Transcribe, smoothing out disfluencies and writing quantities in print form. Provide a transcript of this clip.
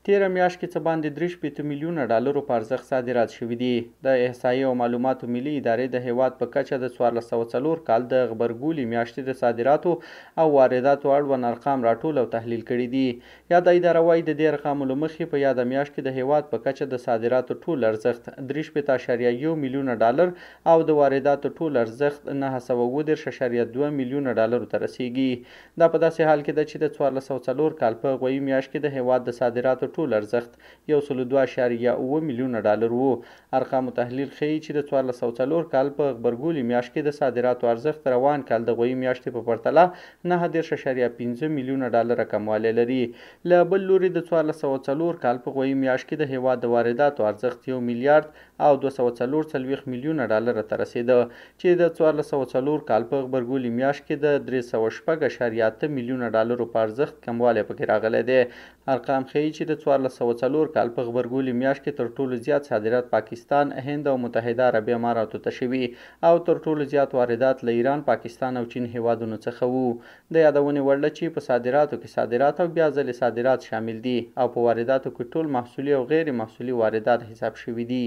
تېره میاشت کې څه باندې 63 میلیونه ډالرو په ارزښت صادرات شوي دي. د احصایې او معلوماتو ملي ادارې د هېواد په کچه د 1404 کال د غبرګولي میاشتې د صادراتو او وارداتو اړوند ارقام راټول او تحلیل کړي دي. یاده اداره وايي، د دې ارقامو له مخې په یاده میاشت کې د هېواد په کچه د صادراتو ټول ارزښت 63 اعشاریه یو میلیونه ډالر او د وارداتو ټول ارزښت 937 اعشاریه دوه میلیونه ډالرو ته رسېږي. دا په داسې حال کې ده چې د 1404 کال په غويي میاشت کې د هېواد د صادراتو ټول ارزښت 102 اعشاریه اووه میلیونه ډالر وو. ارقامو تحلیل ښيي چې د 1404 کال په غبرګولي میاشت کې د صادراتو ارزښت روان کال د غويي میاشتې په پرتله 39 اعشاریه پنځه میلیونه ډالره کموالی لري. له بل لوري د 1404 کال په غويي میاشت کې د هېواد د وارداتو ارزښت یو میلیارد او 244 میلیونه ډالره ته رسېده چې د 1404 کال په غبرګولي میاشت کې د 306 اعشاریه اته میلیونه ډالرو په ارزښت کموالی پکې راغلی دی. ارقام ښيي چې د 1404 کال په غبرګولي میاشت کې تر ټولو زیات صادرات پاکستان، هند او متحده عربي اماراتو ته شوي او تر ټولو زیات واردات له ایران، پاکستان او چین هېوادونو څخه وو. د یادونې وړ ده چې په صادراتو کې صادرات او بیا ځلې صادرات شامل دي او په وارداتو کې ټول محصولي او غیر محصولي واردات حساب شوي دي.